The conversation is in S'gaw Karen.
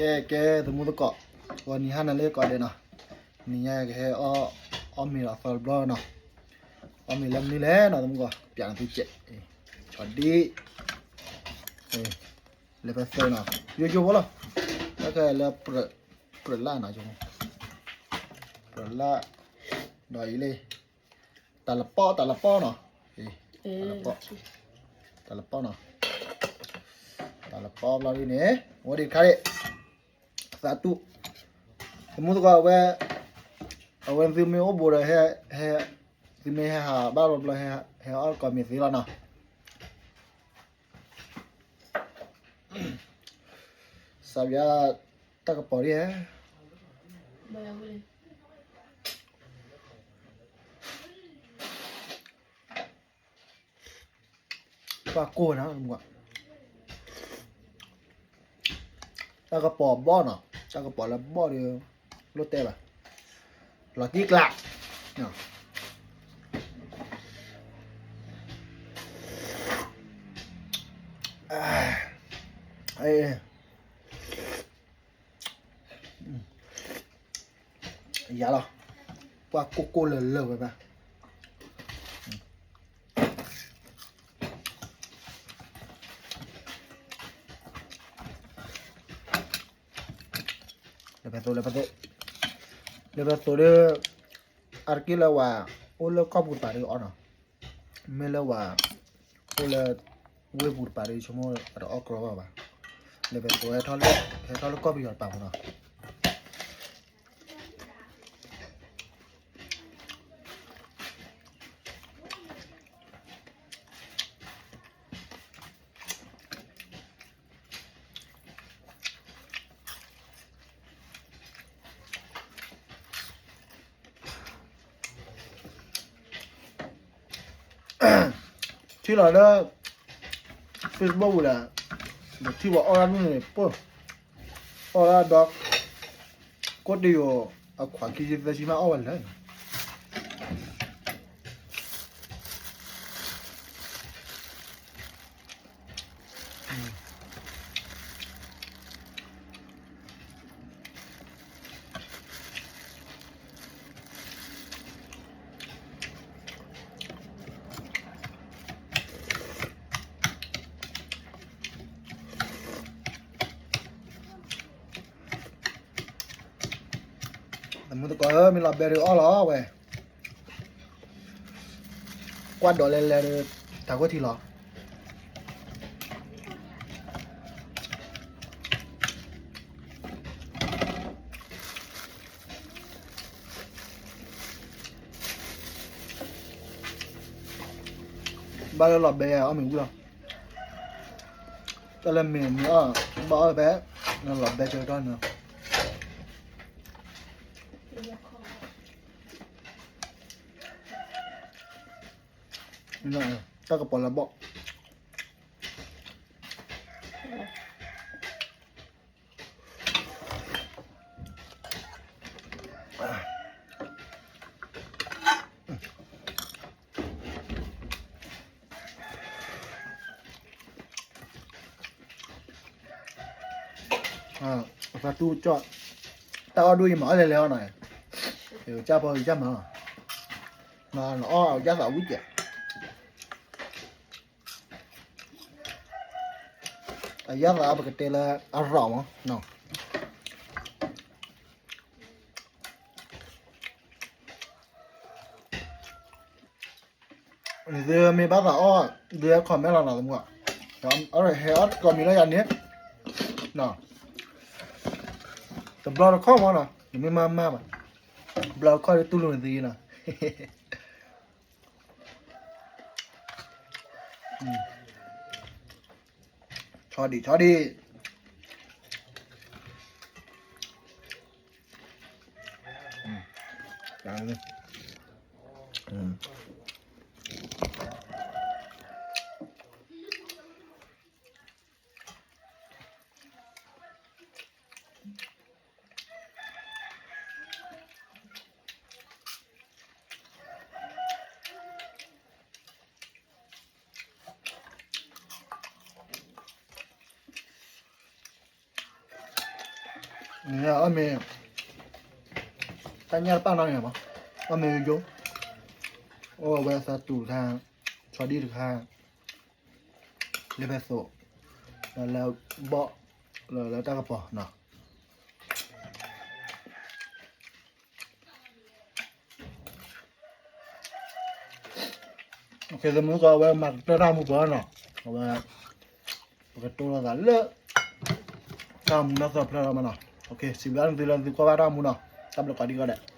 ကဲ ကဲ သမူသကိး, ဂီၤနံၤဟါနၤလၢကိးဂၤဒဲးနီၤ, နံၤညါကဟဲအီၣ်မ့ၤဒီးသီတဘျီနီၤ, အီၣ်မ့ၤလၢမနုၤလဲၣ်နီၤ သမူသကိး ပျးနၤသုကဲး, ဆီဒံၣ်, လဲၤဖဲသၢနီၤ, ယိယိဖိလီၤ, တၢ်ခဲလၢ ပြၢးလၢ်နီၤ, ပြၢးလၢ်, ဒီးအံၤလံ တၢ်လပီၣ် တၢ်လပီၣ်နီၤ, တၢ်လပီၣ်, တၢ်လပီၣ်နီၤ, တၢ်လပီၣ်ဘျီဒ်န့ၣ် ဝဲဒၣ်ခါဒၣ်, သးတူၢ်, သမူသကိးဝဲ, အဝဲသုမ့ၢ်အိၣ်ဘူးဒီး ဟဲ, သုမ့ၢ်ဟဲဟးဘၣ်ဘျီဘျီ ဟဲအီၣ်ကိးမ့ၤသ့လီၤနီၤ, စးဘျါ, တၢ်ကပီၤဒ်ဟဲ ပှၤကိၢ်နၤ, တၢ်ကပီၤဘီၣ်နီၤ, တၢ်ကပီၤလၢဘီၣ်ဒီး, လိၣ်တဲဘၣ်, လီၤတံၢ်ကျါ, ယၤလီၤ, ပှၤကိၢ်ကိၢ်လၢလၢဝဲဘၣ်, လဲၤဖဲသိး လဲၤဖဲသိး, လဲၤဖဲသိးဒီး, အါတက့ၢ်လၢဝဲ, အိၣ်လၢကီၢ်ပူၤတပၤဒီးအီၣ်နီၤ, မ့ၢ်လၢဝဲ, အိၣ်လၢ, ဝ့ၢ်ပူၤတပၤဒီး ဆိကမိၣ်အတအီၣ်ကြီဘၣ်ဘၣ်, လဲၤဖဲသိး ဟဲထီၣ်လၢကီၢ်ပယီၤတပၤမနီၤ ထံၣ်လီၤလၢ Facebook ပူၤဒီး, ဒီးထံၣ်ပှၤအီၣ်တၢ်ဒူၣ်န့ၣ် ပၢၢ်, အီၣ်တၢ်ဒီး, ကိၣ်တယိာ်အခွးခံဆံသၢဆံမးအီၣ်ဝဲလဲၣ် သမူသကိးဧၢ, မ့ၢ်လီၤဘဲဒုးအီၣ်လီၤဝဲ, ကွၢ်ဒိးလဲၤလဲၤဒီး, တၢ်ခိၣ်ထံလီၤ ဘၣ်လၢလီၤဘဲအီၣ်မ့ၤဝံၤလီၤ, တၢ်လၢမ့ၤမ့ၢ်အီၣ်, ဘၣ်အီၣ်ဖဲ, လီၤဘဲကၢထီၣ်န့ၣ်, တၢ်ကပီၤလၢဘီၣ် သးတူၢ်ကၠီၣ်, တၢ်အီၣ်ဒိၣ်ယမၤအီၣ်လဲၤလဲၤအီၤနီၤ, ယကၢ်ဖီယကၢ်မၤလီၤ, နအီၣ်ယၢ်သးဝံၣ်ကဲး, အယၢ်သးပကတဲလၢအရီၣ်မး, နသုမ့ၢ်ဘၣ်သးအီၣ်, သုဟဲ comment လီၤနီၤသမူ, ဟဲအီၣ်ကိးမံၤလၢယၤန့ၣ်, တဘျီတခီၣ်မးနီၤ, နမ့ၢ်မၤမၤဘၣ်, ဘျီတခီၣ်ဒ်တူၢ်လိာ်နသုနီၤ, ဆီဒံၣ် ဆီဒံၣ် အ အီၣ်မ့ၤ တၢ်ညၣ်တပာ်နီတမံၤဘၣ်, အီၣ်မ့ၤယိယိ, အိၣ်ဝဲသးတူာ်တခါ, ဆီဒံၣ်တခါ, လၢဖဲသိး, လၢဘီၣ်, လၢတၢ်ကပီၤနီၤ. သမုၢ်သကိး အဝဲမၤကတၢၢ်တၢ်မူပှၤနီၤ, အဝဲ ပကတိၤလိာ်သးလၢ တၢ်မူနီၢ်သီဖျၢၣ်လီၤမးနီၤ. စံးဘျုးနသုလၢနသုကွၢ်ဘၣ်တၢ်မူနီၤ, တၢ်ဘျုးကိးဒံကိးဒဲး.